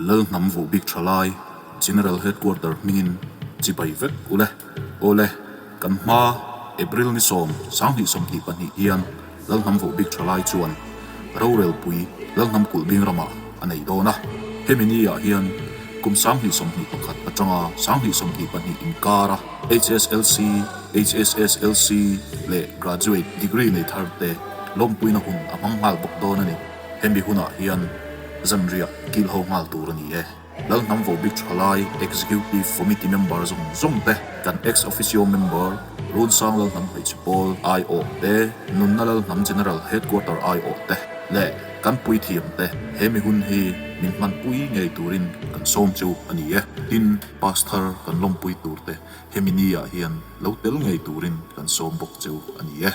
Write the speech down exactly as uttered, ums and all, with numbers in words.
Lalhnam Vobik Thalai General Headquarter hmingin chibai vek u le. Aw le, kan hma April ni sawm, sanghni sawmhni pahni hian Lalhnam Vobik Thalai chuan rorelpui Lalhnam Kulbing rama a nei dawn a. Hemi niah hian kum sanghni sawmhni pakhat aṭanga sanghni sawmhni pahni inkara H S L C, H S S L C leh graduate degree nei tharte lawmpuina hun a hmang nghal bawk dawn a ni. Hemi hunah hian zanriah kil ho nghal tur a ni e. Lalhnam Vobik Thalai Executive Committee member zawng zawng te, kan ex officio member Runsang Lalhnam Hmeichhe Pawl aiawh te, Nunna Lalhnam General Headquarter aiawh te, leh kan puithiam te, hemi hun hi min hmanpui ngei turin kan sawm chu a ni e. Tin, Pastor kan lawmpui tur te, hemi niah hian lo tel ngei turin kan sawm bawk chu a ni e.